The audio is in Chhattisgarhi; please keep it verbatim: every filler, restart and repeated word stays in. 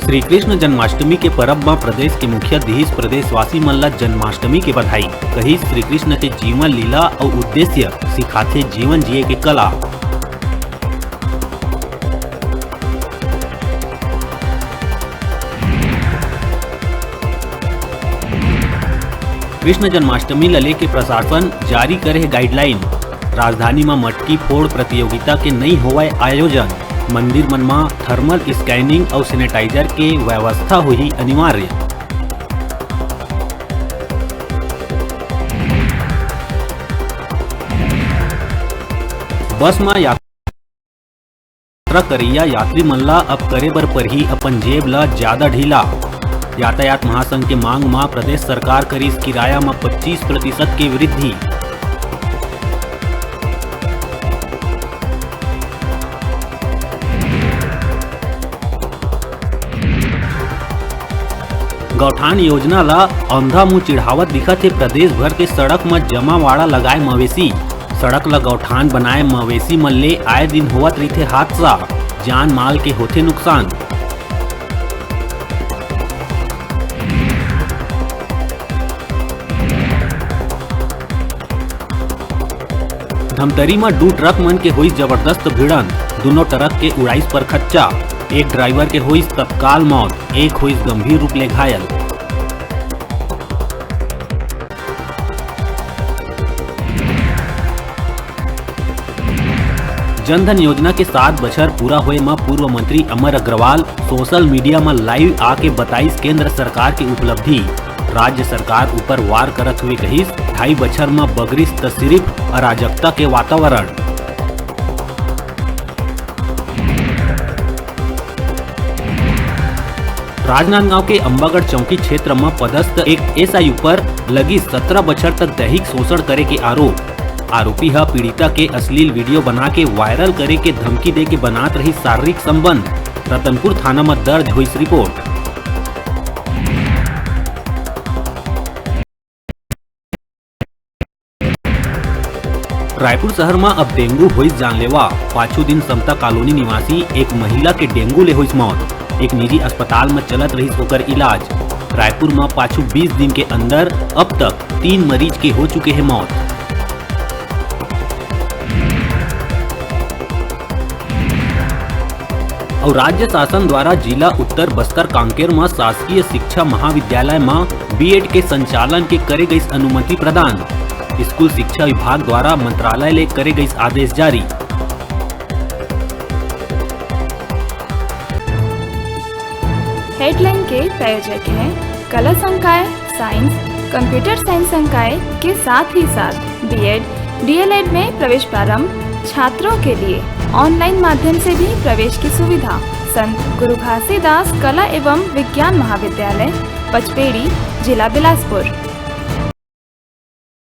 श्री कृष्ण जन्माष्टमी के परब म प्रदेश के मुखिया दिहिस प्रदेशवासी मन ल जन्माष्टमी के बधाई। कहिस, श्री कृष्ण के जीवन लीला अउ उद्देश्य सिखाथे जीवन जिए के कला। कृष्ण जन्माष्टमी ल लेके प्रशासन जारी करे हे गाइडलाइन। राजधानी म मटकी फोड़ प्रतियोगिता के नइ होवय आयोजन। मंदिर मन म थर्मल स्कैनिंग अउ सैनिटाइजर के व्यवस्था होही अनिवार्य। बस म यात्रा करइया यात्री मन ला अब करे बर परही अपन जेब ला ज्यादा ढीला। यातायात महासंघ के मांग म प्रदेश सरकार करिस किराया म पच्चीस प्रतिशत के वृद्धि। गौठान योजना ला अंधा मुंह चिढ़ावत दिखत हे प्रदेश भर के सड़क म जमावाड़ा लगाए मवेशी। सड़क ल गौठान बनाए मवेशी मन ले आए दिन होवत रहिथे हादसा, जान माल के होथे नुकसान। धमतरी म दू ट्रक मन के होइस जबरदस्त भिड़ंत, दूनों ट्रक के उड़ाइस परखच्चा, एक ड्राइवर के होइस तत्काल मौत, एक होइस गंभीर रूप ले घायल। जनधन योजना के सात बछर पूरा होए म पूर्व मंत्री अमर अग्रवाल सोशल मीडिया म लाइव आके बताइस केंद्र सरकार के उपलब्धि। राज्य सरकार ऊपर वार करत हुए कहिस, ढाई बछर म बगरिस त सिरिफ अराजकता के वातावरण। राजनांदगांव के अंबागढ़ चौकी क्षेत्र म पदस्थ एक एसआई ऊपर लगिस सतरा बछर तक दैहिक शोषण करे के आरोप। आरोपी ह पीड़िता के अश्लील वीडियो बना के वायरल करे के धमकी दे के बनात रहिस शारीरिक संबंध। रतनपुर थाना म दर्ज होइस रिपोर्ट। रायपुर शहर म अब डेंगू होइस जानलेवा। पाछू दिन समता कॉलोनी निवासी एक महिला के डेंगू ले होइस मौत। एक निजी अस्पताल म चलत रहिस ओकर इलाज। रायपुर म पाछू बीस दिन के अंदर अब तक तीन मरीज के हो चुके हे मौत। अउ राज्य शासन द्वारा जिला उत्तर बस्तर कांकेर म शासकीय शिक्षा महाविद्यालय म बीएड के संचालन के करे गइस अनुमति प्रदान। स्कूल शिक्षा विभाग द्वारा मंत्रालय ले करे गइस आदेश जारी। हेडलाइन के प्रायोजक हैं कला संकाय, साइंस, कंप्यूटर साइंस संकाय के साथ ही साथ बीएड, डीएलएड में प्रवेश प्रारंभ, छात्रों के लिए ऑनलाइन माध्यम से भी प्रवेश की सुविधा। संत गुरु घासीदास कला एवं विज्ञान महाविद्यालय, पचपेड़ी, जिला बिलासपुर।